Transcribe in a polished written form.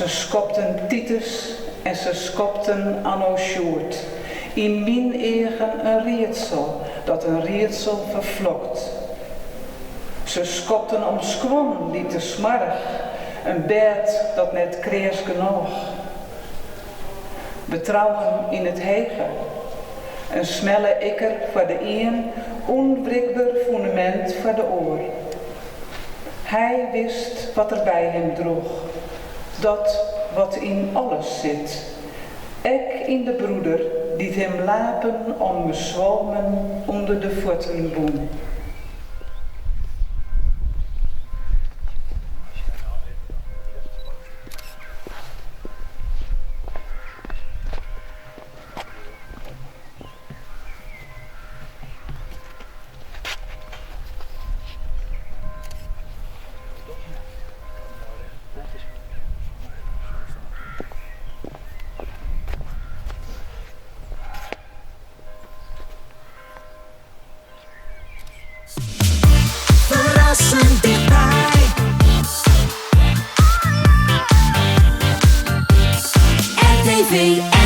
Se skopten Titus en se skopten Anno Sjoerd. Yn myn eagen in riedsel dat in riedsel ferflokt. Se skopten om skuon dy't te smoarch, in bêd dat net kreas genôch. Betrouwen yn it hege. In smelle ikker foar de ien, ûnwrikber fûnemint foar de oar. Hy wist wat er by him droech, dat wat yn alles sit, ek yn de broeder dy't him lapen om swalmen ûnder de fuotten bûn. Ferrassend tichtby. RTV.